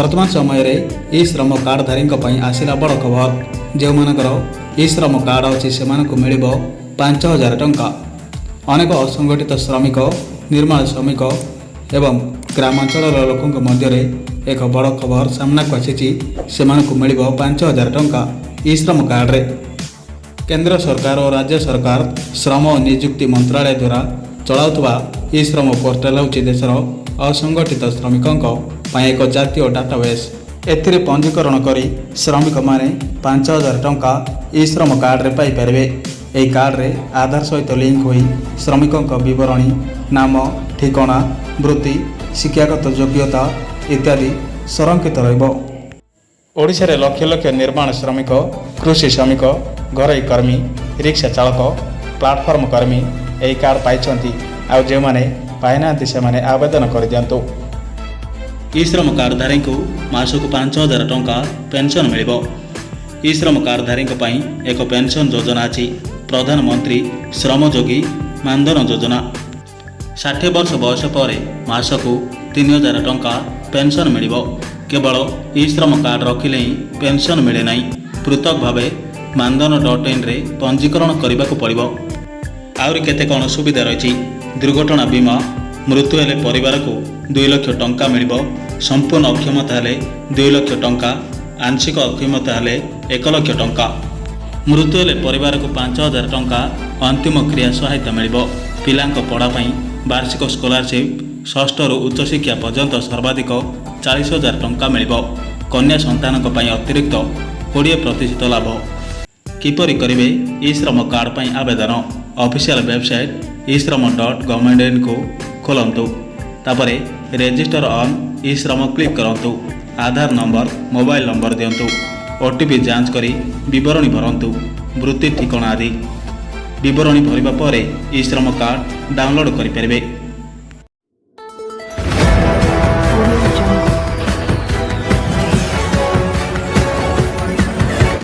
ବର୍ତ୍ତମାନ ସମୟରେ ଇ ଶ୍ରମ କାର୍ଡ଼ଧାରୀଙ୍କ ପାଇଁ ଆସିଲା ବଡ଼ ଖବର। ଯେଉଁମାନଙ୍କର ଇ ଶ୍ରମ କାର୍ଡ଼ ଅଛି, ସେମାନଙ୍କୁ ମିଳିବ 5000 ଟଙ୍କା। ଅନେକ ଅସଂଗଠିତ ଶ୍ରମିକ, ନିର୍ମାଣ ଶ୍ରମିକ ଏବଂ ଗ୍ରାମାଞ୍ଚଳର ଲୋକଙ୍କ ମଧ୍ୟରେ ଏକ ବଡ଼ ଖବର ସାମ୍ନାକୁ ଆସିଛି। ସେମାନଙ୍କୁ ମିଳିବ 5000 ଟଙ୍କା ଇ ଶ୍ରମ କାର୍ଡ଼ରେ। କେନ୍ଦ୍ର ସରକାର ଓ ରାଜ୍ୟ ସରକାର ଶ୍ରମ ଓ ନିଯୁକ୍ତି ମନ୍ତ୍ରାଳୟ ଦ୍ୱାରା ଚଳାଉଥିବା ଇ ଶ୍ରମ ପୋର୍ଟାଲ ହେଉଛି ଦେଶର ଅସଂଗଠିତ ଶ୍ରମିକଙ୍କ ପାଇଁ ଏକ ଜାତୀୟ ଡାଟାବେସ୍। ଏଥିରେ ପଞ୍ଜୀକରଣ କରି ଶ୍ରମିକମାନେ 5000 ଟଙ୍କା ଇ ଶ୍ରମ କାର୍ଡ଼ରେ ପାଇପାରିବେ। ଏହି କାର୍ଡ଼ରେ ଆଧାର ସହିତ ଲିଙ୍କ ହୋଇ ଶ୍ରମିକଙ୍କ ବିବରଣୀ, ନାମ, ଠିକଣା, ବୃତ୍ତି, ଶିକ୍ଷାଗତ ଯୋଗ୍ୟତା ଇତ୍ୟାଦି ସଂରକ୍ଷିତ ରହିବ। ଓଡ଼ିଶାରେ ଲକ୍ଷ ଲକ୍ଷ ନିର୍ମାଣ ଶ୍ରମିକ, କୃଷି ଶ୍ରମିକ, ଘରୋଇ କର୍ମୀ, ରିକ୍ସା ଚାଳକ, ପ୍ଲାଟଫର୍ମ କର୍ମୀ ଏହି କାର୍ଡ଼ ପାଇଛନ୍ତି। ଆଉ ଯେଉଁମାନେ ପାଇନାହାନ୍ତି, ସେମାନେ ଆବେଦନ କରିଦିଅନ୍ତୁ। ଇ ଶ୍ରମ କାର୍ଡ଼ଧାରୀଙ୍କୁ ମାସକୁ 5000 ଟଙ୍କା ପେନ୍ସନ୍ ମିଳିବ। ଇ ଶ୍ରମ କାର୍ଡ଼ଧାରୀଙ୍କ ପାଇଁ ଏକ ପେନ୍ସନ୍ ଯୋଜନା ଅଛି, ପ୍ରଧାନମନ୍ତ୍ରୀ ଶ୍ରମଯୋଗୀ ମାନଧନ ଯୋଜନା। 60 ବର୍ଷ ବୟସ ପରେ ମାସକୁ 3000 ଟଙ୍କା ପେନ୍ସନ୍ ମିଳିବ। କେବଳ ଇ ଶ୍ରମ କାର୍ଡ଼ ରଖିଲେ ହିଁ ପେନ୍ସନ୍ ମିଳେ ନାହିଁ, ପୃଥକ ଭାବେ ମାନଧନ.ଇନ୍ରେ ପଞ୍ଜୀକରଣ କରିବାକୁ ପଡ଼ିବ। ଆହୁରି କେତେ କ'ଣ ସୁବିଧା ରହିଛି। ଦୁର୍ଘଟଣା ବୀମା, ମୃତ୍ୟୁ ହେଲେ ପରିବାରକୁ 2 ଲକ୍ଷ ଟଙ୍କା ମିଳିବ। ସମ୍ପୂର୍ଣ୍ଣ ଅକ୍ଷମତା ହେଲେ 2 ଲକ୍ଷ ଟଙ୍କା, ଆଂଶିକ ଅକ୍ଷମତା ହେଲେ 1 ଲକ୍ଷ ଟଙ୍କା। ମୃତ୍ୟୁ ହେଲେ ପରିବାରକୁ 5000 ଟଙ୍କା ଅନ୍ତିମ କ୍ରିୟା ସହାୟତା ମିଳିବ। ପିଲାଙ୍କ ପଢ଼ା ପାଇଁ ବାର୍ଷିକ ସ୍କଲାରସିପ୍, ଷଷ୍ଠରୁ ଉଚ୍ଚଶିକ୍ଷା ପର୍ଯ୍ୟନ୍ତ ସର୍ବାଧିକ 40,000 ଟଙ୍କା ମିଳିବ। କନ୍ୟା ସନ୍ତାନଙ୍କ ପାଇଁ ଅତିରିକ୍ତ 20% ଲାଭ। କିପରି କରିବେ ଇ ଶ୍ରମ କାର୍ଡ଼ ପାଇଁ ଆବେଦନ? ଅଫିସିଆଲ ୱେବସାଇଟ୍ eShram.government.inକୁ ଖୋଲନ୍ତୁ। ତାପରେ ରେଜିଷ୍ଟର ଅନ୍ ଇ ଶ୍ରମ କ୍ଲିକ୍ କରନ୍ତୁ। ଆଧାର ନମ୍ବର, ମୋବାଇଲ ନମ୍ବର ଦିଅନ୍ତୁ। ଓଟିପି ଯାଞ୍ଚ କରି ବିବରଣୀ ଭରନ୍ତୁ, ବୃତ୍ତି, ଠିକଣା ଆଦି। ବିବରଣୀ ଭରିବା ପରେ ଇ ଶ୍ରମ କାର୍ଡ଼ ଡାଉନଲୋଡ୍ କରିପାରିବେ।